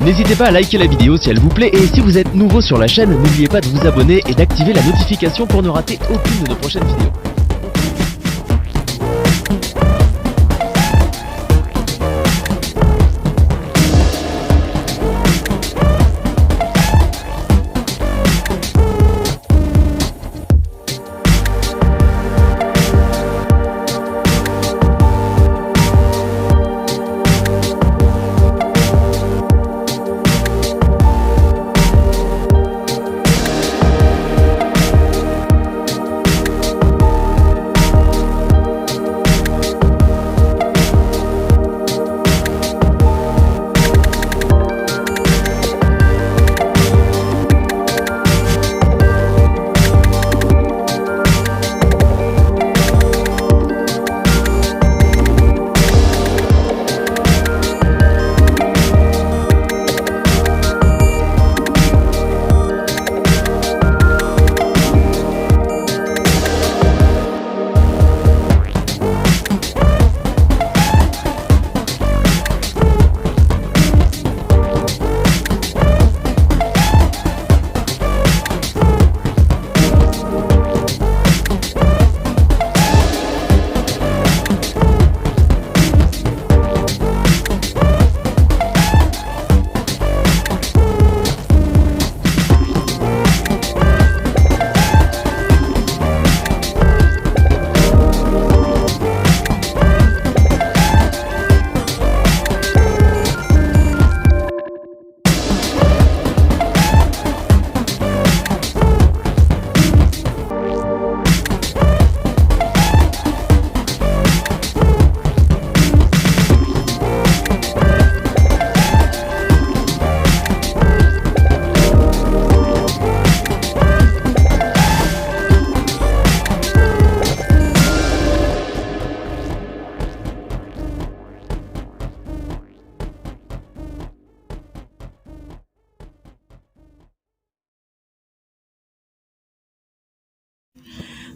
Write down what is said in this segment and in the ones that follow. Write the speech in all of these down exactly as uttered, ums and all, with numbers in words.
N'hésitez pas à liker la vidéo si elle vous plaît et si vous êtes nouveau sur la chaîne, n'oubliez pas de vous abonner et d'activer la notification pour ne rater aucune de nos prochaines vidéos.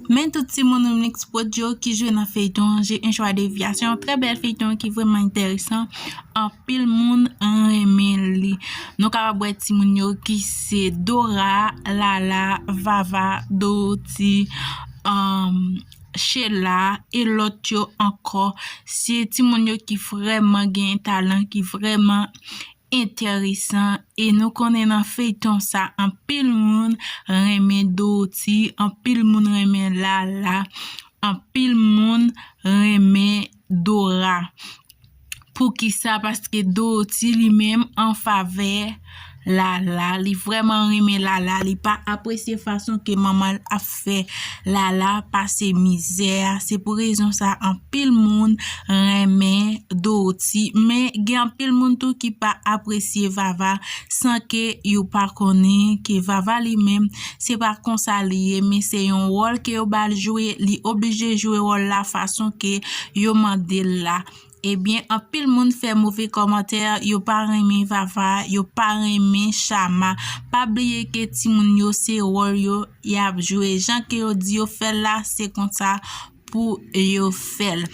Men tout timoun Remix Prod yo ki jwe nan feyton an, J'ai un choix de vie a. Se yon trè bèl feyton ki vrèman enteresan. Anpil moun renmen li. Nou kapab wè timoun yo ki se Dora, Lala, Vava, Dorothy, um, Sheila e lòt yo ankò. Se timoun yo ki vrèman gen talan, ki vrèman enteresan. E nou konnen nan feyton sa, anpil moun renmen Dorothy, anpil moun renmen Lala, anpil moun renmen Dora. Poukisa? Paske Dorothy li menm an favè Lala. Li vrèman renmen Lala. Li pa apresye fason ke manman l ap fè Lala pase mizè a. Se pou rezon sa, anpil moun renmen Dorothy. Men gen anpil moun tou ki pa apresye Vava, san ke yo pa konnen ke Vava li menm, se pa konsa li ye, men se yon wòl ke yo ba l jwe, li oblije jwe wòl la fason ke yo mande l la. Ebyen, anpil moun fè move kòmantè, yo pa renmen Vava, yo pa renmen Chama. Pa bliye ke timoun yo se wòl yo y ap jwe. Jan ke yo di yo fè l la, se konsa pou yo fè l.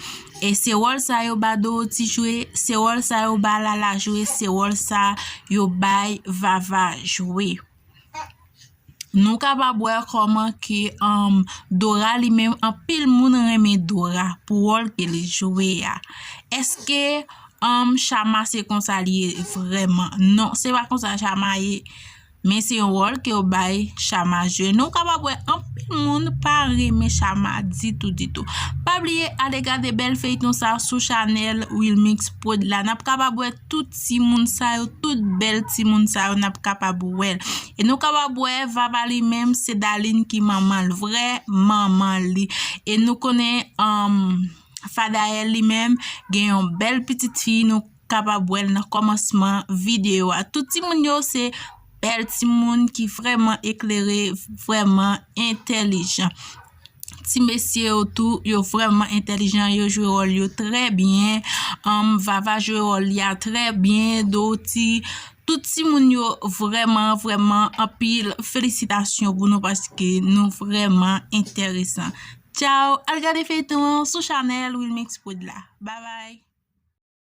E se wòl sa yo ba Dorothy jwe, se wòl sa yo ba Lala jwe, se wòl sa yo bay Vava jwe. Nou kapab wè kòman ke, um, Dora li menm, anpil moun renmen Dora pou wòl ke li jwe a. Èske, um, Chama se konsa li ye vrèman? Non, se pa konsa Chama ye. Men se yon wòl ke yo bay Chama jwe. Nou kapab wè anpil moun pa renmen Chama ditou, ditou. Pa bliye ale gade bèl feyton sa sou chanèl Wilmix Prod la. N ap kapab wè tout timoun sa yo, tout bèl timoun sa yo, n ap kapab wè l. E nou kapab wè Vava li menm, se Darline ki manman l, vrè manman li. E nou konnen, um, Fadael li menm, gen yon bèl pitit fi, nou kapab wè l nan kòmansman videyo a. Tout timoun yo se bèl timoun ki vrèman eklere, vrèman entèlijan. Ti mesye yo tou, yo vrèman entèlijan, yo jwe wòl yo trè byen. Um, Vava jwe wòl li a trè byen, Dorothy, tout timoun yo vrèman, vrèman anpil felisitasyon pou nou paske nou vrèman enteresan. Tchao, al gade feyton an sou chanèl Wilmix Prod la. Babay.